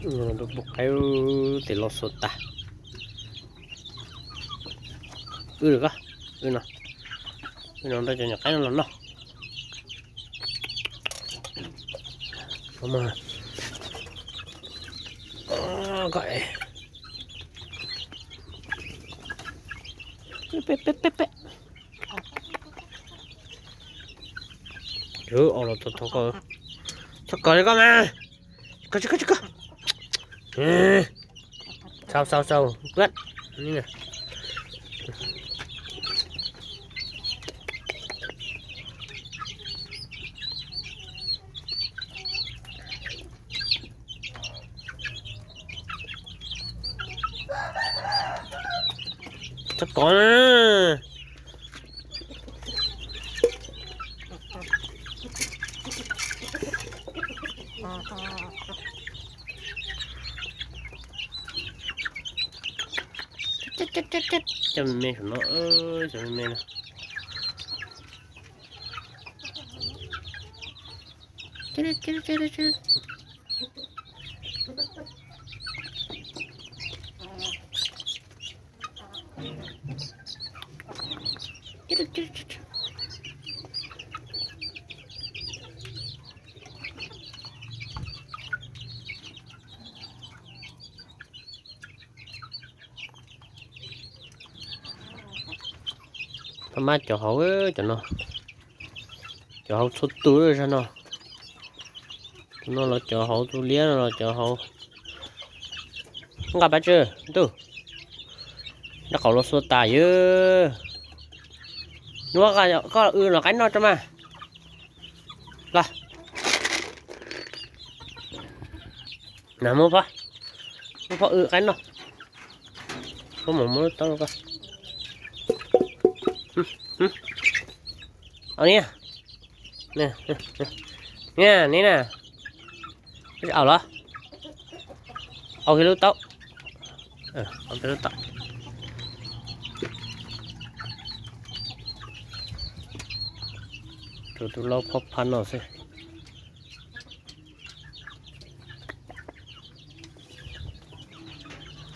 Tus poj qaib tes los xuas tas. Wb lawm koj, wb no, wb no nrog cov nyuam qaib no los noj. Txhob kov li koj mas. Koj tsis koj, tsis koj. Xau xau xau, pab. Txhob kov na. Cov me me saum no, cov me me no. Pab mab cov hauv, cov no, cov hauv txhua tus zag no. Tus no los cov hauv, tus liab no los cov hauv. Nqa pab tsw ntuj, nrog qaum los xuas tas yawg. Nuav koj wb los qaib noj tso mas. Los, na muab pab, muab pab wb qaib noj. Pab mus muab lub taub rau koj. Au niam, niam na, au los, au kiag lub taub, au kiag lub taub. Rau tus laub phob phab no xwb.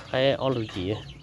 Qaib ob lub yim.